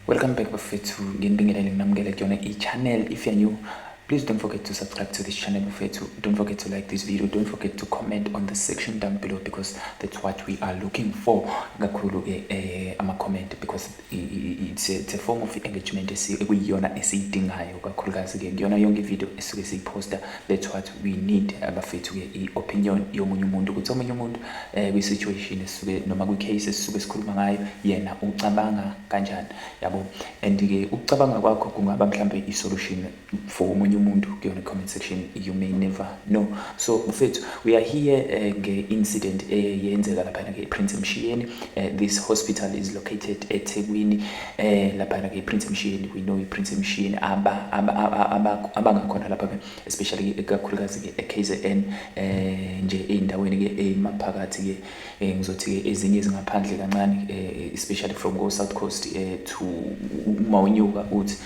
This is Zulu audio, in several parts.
Welcome back, bafethu. Nginibingelele, nginamukele kuyona i-channel. If you're new, please don't forget to subscribe to this channel, bafethu. Don't forget to like this video. Don't forget to comment on the section down below, because that's what we are looking for kakhulu-ke, ama-comment, because it's a form of engagement ekuyiyona esiyidingayo kakhulukazi-ke kuyona yonke ivideo esuke siyiphosta. That's what we need, bafethu-ke, i-opinion yomunye umuntu, ukuthi omunye umuntu kwi-situation esisuke noma kwi-case esisuke sikhuluma ngayo, yena ucabanga kanjani, yabo. And-ke ukucabanga kwakho kungaba mhlambe i-solution for omunye umuntu kuyona comment section. You may never know. So mfethu, we are here nge-incident eyenzeka laphana-ke e-Prince Mshiyeni. This hospital is located eThekwini, laphana-ke e-Prince Mshiyeni. We know i-Prince Mshiyeni, abangakhona lapha-ke, especially kakhulukazi-ke e-KZN, nje ey'ndaweni-ke ey'maphakathi-ke, ngizothi-ke ezinye ezingaphandle kancane, especially from go-South Coast to uma unyuka uthi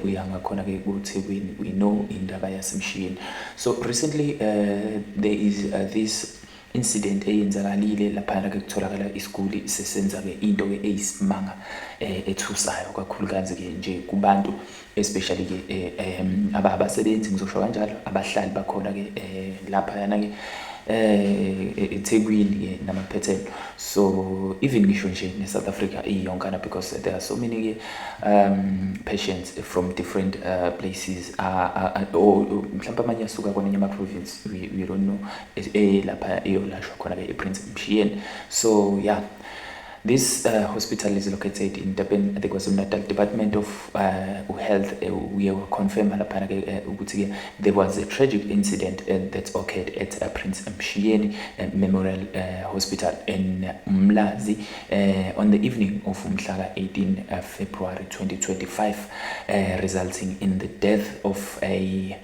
uya ngakhona-ke kuThekwini. We know indaba yaseMshiyeni. So recently there is this incident eyenzakalile laphana-ke, kutholakala isiguli sesenza-ke into-ke eyisimanga, ethusayo kakhulukazi-ke nje kubantu, especially-ke abasebenzi, ngizosho kanjalo, abahlali bakhona-ke laphayana-ke eThekwini ke namaphethelo, so even ngisho nje ne-South Africa iyonkana, because there are so many patients from different places, or mhlawumbe amanye asuka kwamanye ama-province, we don't know, lapha eyolashwa khona-ke e-Prince Mshiyeni. So yeah, this hospital is located in Durban. The KwaZulu-Natal Department of Health uye confirm laphana ke ukuthi ke there was a tragic incident that occurred at Prince Mshiyeni Memorial Hospital in Umlazi on the evening of mhla ka-18 February 2025, resulting in the death of a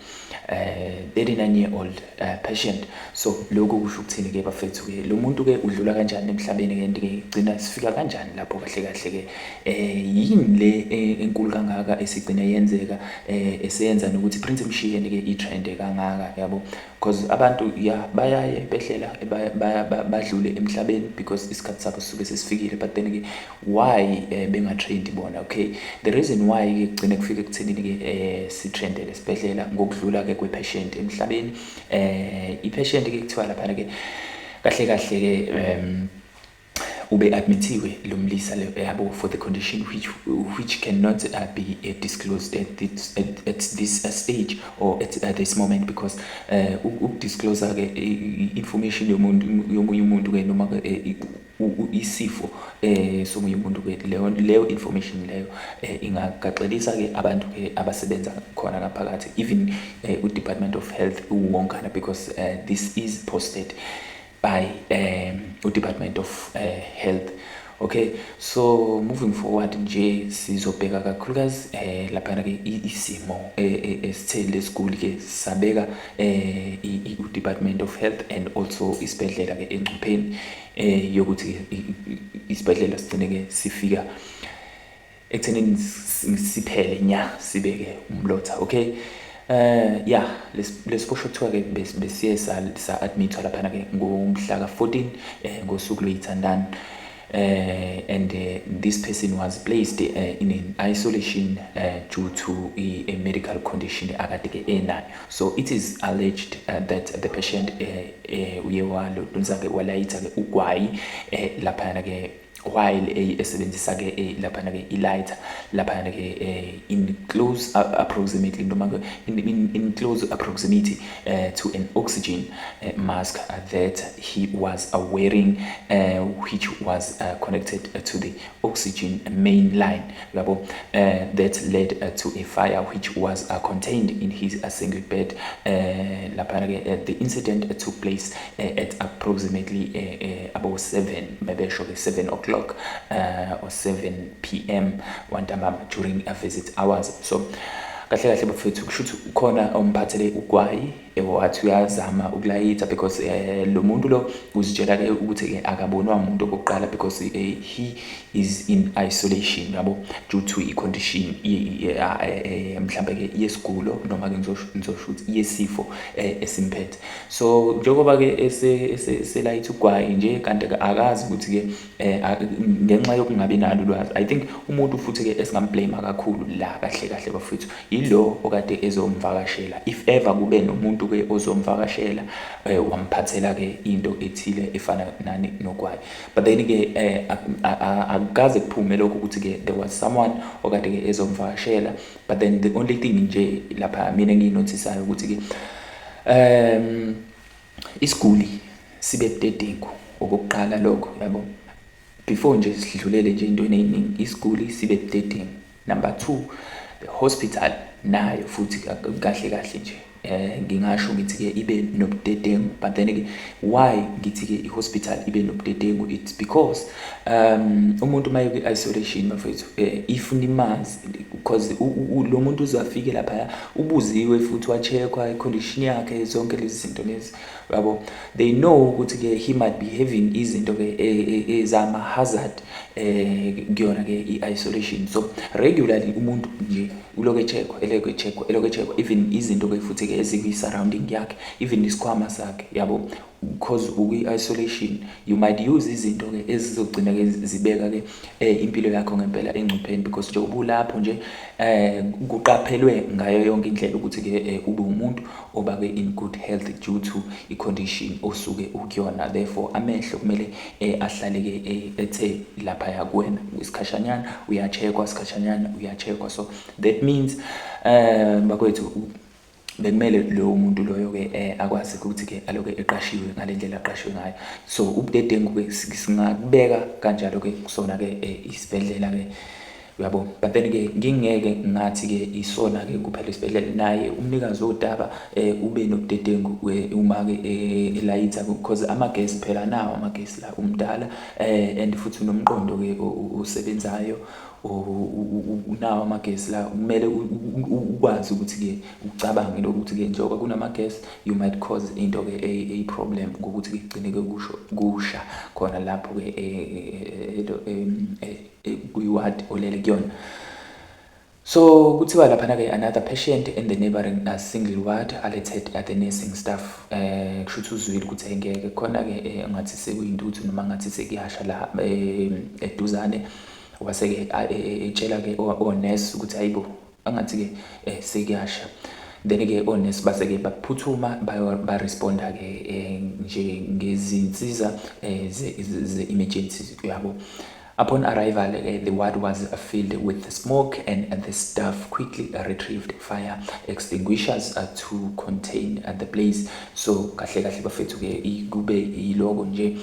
39 year old patient. So lokhu kusho ukuthini ke, bafethu? Ke lo muntu ke udlula kanjani emhlabeni ke? Ke gcina sifika kanjani lapho kahle kahle ke? Yini le enkulu kangaka esigcine yenzeka, eseyenza nokuthi Prince Mshiyeni ke i-trend kangaka, yabo? Because abantu ya bayaye behlela, badlule emhlabeni because isikhathi sabo sisuke sesifikile, but then ke why benga-trend bona? Okay, the reason why ke kugcine kufike ekuthenini ke si-trendele esibhedlela ngokudlula ke kwe-patient emhlabeni. I-patient ke kuthiwa laphana ke kahle kahle ke ube admithiwe lo mlisa le, yabo, for the condition which cannot be disclosed at this stage or at this moment, because ukudisclose ke information yomuntu, yomunye umuntu ke, noma ke isifo somunye umuntu ke, leyo information leyo ingagaxelisa ke abantu ke abasebenza khona ngaphakathi, even u-Department of Health uwonkana, because this is posted by u-Department of Health. Okay, so moving forward nje, sizobheka kakhulukazi laphana ke isimo esithe lesiguli ke sabeka u-Department of Health and also isibhedlela ke engcupheni yokuthi isibhedlela sigcine ke sifika ekuthenini siphele nya, sibeke umlotha. Okay, yeah, lesiboshwa kuthiwa ke besiye sa admitwa laphana ke ngomhla ka14, ngosuku lweyithandana, and this person was placed in an isolation due to a medical condition akade ke enayo. So it is alleged that the patient uye walonza ke walayitha ke ugwayi laphana ke while esebenzisa ke laphana ke i-lighter laphana ke in close approximately noma ke in close proximity to an oxygen mask that he was wearing, which was connected to the oxygen main line, yabo, that led to a fire which was contained in his single bed laphana ke. The incident took place at approximately about 7, mebesho ke 7 o'clock or 7 p.m. wantambama during a visit hours. So Kahle kahle bafethu, kusho ukuthi khona omphathele ugwayi, wathi uyazama ukulayitha because lo muntu lo uzitshela-ke ukuthi-ke akabonwa umuntu okokuqala because he is in isolation, yabo, due to i-condition mhlambe-ke yesigulo noma-ke ngizosho ukuthi yesifo esimphethe. So njengoba-ke eselayitha ugwayi nje, kanti akazi ukuthi-ke ngenxa yokungabi nalo ulwazi, I think umuntu futhi-ke esingam-blame kakhulu la kahle kahle bafethu yilo okade ezomvakashela. If ever kube nomuntu-ke ozomvakashela, wamphathela-ke into ethile efana nani nogwayi, but then-ke akukaze kuphume lokho ukuthi-ke there was someone okade-ke ezomvakashela. But then the only thing nje lapha mina engiyi-notice-ayo ukuthi-ke isiguli sibe budedengu okokuqala lokho, yabo, before nje sidlulele nje entweni ey'ningi, isiguli sibe budedengu. Number two, the hospital nayo futhi kahle kahle nje ngingasho ngithi-ke ibe nobudedengu. But then-ke why ngithi-ke i-hospital ibe nobudedengu? It's because umuntu uma kwi-isolation bafethu, if nimazi, because lo muntu uze afike laphaya ubuziwe futhi wa-check-wa i-condition yakhe, zonke lezi zinto lezi, yabo. They know ukuthi-ke he might be having izinto-ke ezama-hazard kuyona-ke i-isolation. So regularly umuntu nje ulokhu e-check-wa, elokhu e-check-wa, elokhu e-check-wa, even izinto-ke futhi-ke ezikwi-surrounding yakhe, even isikhwama sakhe, yabo, because ukwi-isolation you might use izinto-ke ezizogcina-ke zibeka-ke impilo yakho ngempela engcupheni, because njengoba ulapho nje kuqaphelwe ngayo yonke indlela ukuthi-ke ube umuntu oba-ke in good health due to i-condition osuke ukuyona. Therefore amehlo kumele ahlale-ke ethe laphaya kuwena, isikhashanyana uya-check-wa, isikhashanyana uya-check-wa. So that means bakwethu, bekumele lowo muntu loyo-ke akwazi ukuthi-ke aloke eqashiwe ngale ndlela aqashiwe ngayo. So ubudedengu-ke singakubeka kanjalo-ke kusona-ke isibhedlela-ke, uyabo. But then-ke ngingeke ngathi-ke isona-ke kuphela isibhedlela, naye umnikazi wodaba ube nobudedengu uma-ke elayitha, because amagesi phela nawo amagesi la umdala and futhi unomqondo-ke osebenzayo, unawo amagesi la, kumele ukwazi ukuthi-ke ucabange lokuthi-ke njengoba kunamagesi you might cause into-ke eyi-problem ngokuthi-ke kugcine-ke kusho kusha khona lapho-ke kwi-ward olele kuyona. So kuthiwa laphana-ke another patient in the neighboring single ward alerted at the nursing staff. Kusho ukuthi uzwile ukuthi engeke khona-ke ngathi sekuyintuthu noma ngathi sekuyasha la eduzane, wase-ke etshela-ke onesi ukuthi hayibo, angathi-ke sekuyasha. Then-ke onesi base-ke baphuthuma ba-responda-ke nje ngezinsiza ze-emergency, uyabo. Upon arrival, the ward was filled with smoke and the staff quickly retrieved fire extinguishers to contain the blaze. So kahle kahle bafethu ke kube yiloko nje.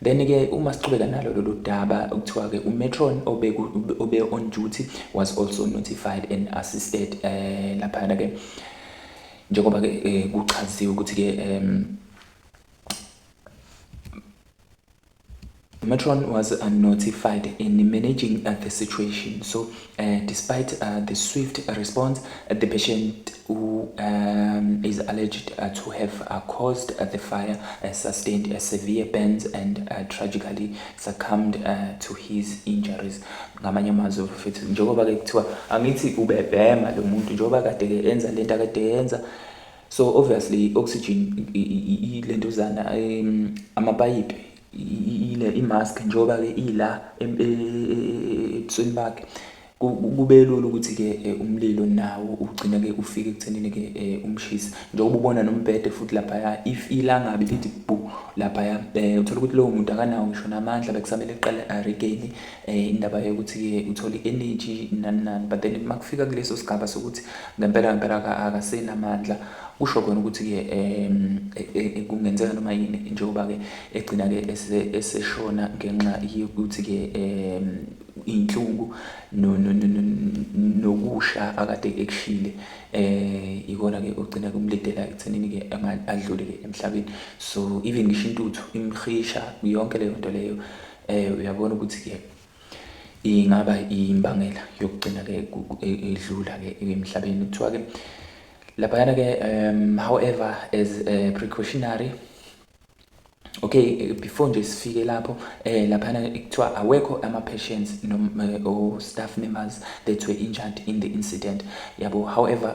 Then ke uma sichubeka nalo lolu daba, kuthiwa ke umatron obe on duty was also notified and assisted laphana ke, njengoba ke kuchaziwe ukuthi ke matron was notified in managing the situation. So, despite the swift response, the patient who is alleged to have caused the fire sustained severe burns and tragically succumbed to his injuries. Ngamanye amazwi futhi, njengoba ke kuthiwa angithi ubebhema lo muntu, njengoba kade ke enza lento akade yenza, so obviously oxygen ilentuzana amapayipi ile i-mask njengoba ke ila ebusweni bakhe, kube lula ukuthi-ke umlilo nawo ugcine-ke ufike ekuthenini-ke umshisa, njengoba ubona nombhede futhi laphaya, if ilangabi lithi bu laphaya, uthola ukuthi lowo muntu akanawo ngisho namandla, bekusamele eqale a-regain indaba yokuthi-ke uthole i-energy nani nani. But then uma kufika kuleso sigaba sokuthi ngempela ngempela akasenamandla, kusho khona ukuthi-ke kungenzeka noma yini, njengoba-ke egcina-ke eseshona ngenxa yokuthi-ke iy'nhlungu nokusha akade ekushile ikona-ke ogcina kumlidela ekuthenini-ke adlule-ke emhlabeni. So even ngisho intuthu imhisha yonke leyo nto leyo, uyabona ukuthi-ke Ingaba imbangela yokugcina-ke edlula-ke emhlabeni. Kuthiwa-ke laphayana-ke, however, as a precautionary, okay, before nje sifike lapho, laphana kuthiwa awekho ama-patients or staff members that were injured in the incident, yabo. However,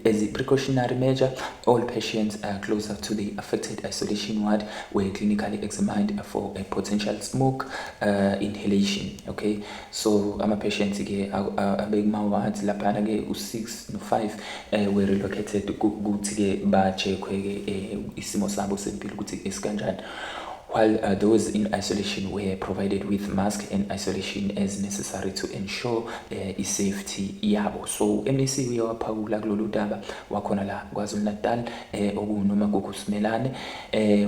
as a precautionary measure, all patients are closer to the affected isolation ward were clinically examined for a potential smoke inhalation, okay? So ama-patients ke abekuma-wards laphana ke u-6 no-5 were relocated ukuthi ke ba-check-we ke isimo sabo sempilo ukuthi esikanjani, while those in isolation were provided with mask and isolation as necessary to ensure i-safety yabo. So MEC uyawaphawula kulolu daba wakhona la KwaZulu Natal, okunoMagugu Simelane,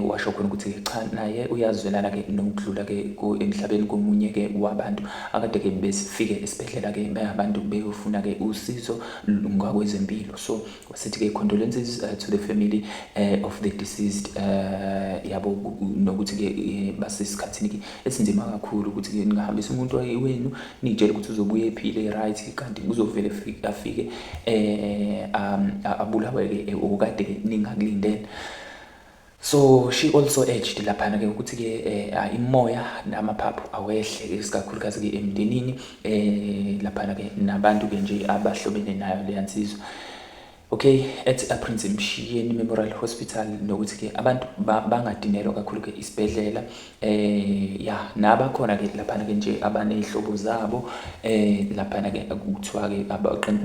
washo khona ukuthi cha, naye uyazwelana ke nokudlula ke emhlabeni komunye ke wabantu akade ke besifike esibhedlela ke bayabantu beyofuna ke usizo ngakwezempilo. So wasithi ke condolences to the family of the deceased, yabo, nokuthi ke basesikhathini ke esinzima kakhulu ukuthi ke ningahambisa umuntu wenu nitshele ukuthi uzobuya ephile, right, kanti kuzovele afike abulawe ke okade ke ningakulindele. So she also urged laphana ke ukuthi ke imoya namaphaphu awehle, isikakhulukazi ke emndenini, laphana ke nabantu ke nje abahlobene nayo leya nsizwa, okay, at Prince Mshiyeni Memorial Hospital, nokuthi ke abantu bangadinelwa kakhulu ke isibhedlela, ya, nabakhona ke laphana ke nje abanezihlobo zabo, laphana ke kuthiwa ke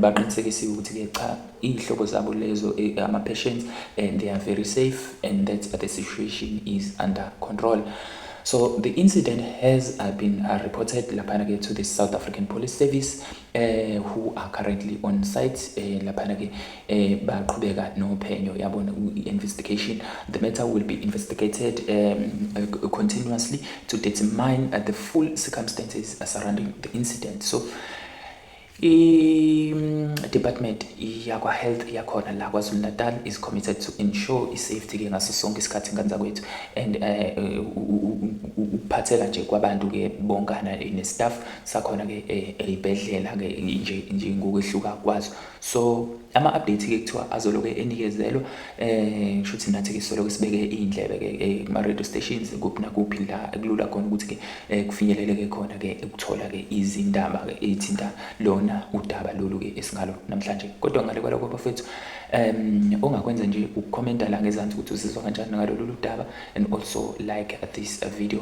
baqinisekisiwe ukuthi ke cha, iy'hlobo zabo lezo, ama-patients, and they are very safe and that the situation is under control. So the incident has been reported laphana ke to the South African Police Service, who are currently on site, laphana ke baqhubeka nophenyo, yabona, investigation. The matter will be investigated continuously to determine the full circumstances surrounding the incident. So i-department yakwa-health yakhona la KwaZulu Natal is committed to ensure i-safety ke ngaso sonke isikhathi, ingane zakwethu, and ukuphatheka nje kwabantu ke bonkana ne-staff sakhona ke ey'bhedlela ke nje ngokwehluka kwazo. So ama-update ke kuthiwa azoloke enikezelwa, kusho ukuthi nathi ke soloke sibeke iy'ndlebe ke kuma-radio stations kuphi nakuphi la ekulula khona ukuthi ke kufinyeleleke khona ke ukuthola ke izindaba ke ey'thinta lona udaba lolu ke esingalo namhlanje. Kodwa ngale kwalokho, bafethu, ongakwenza nje ukukhomenta la ngezansi ukuthi uzizwa kanjani ngalolu daba and also like this video.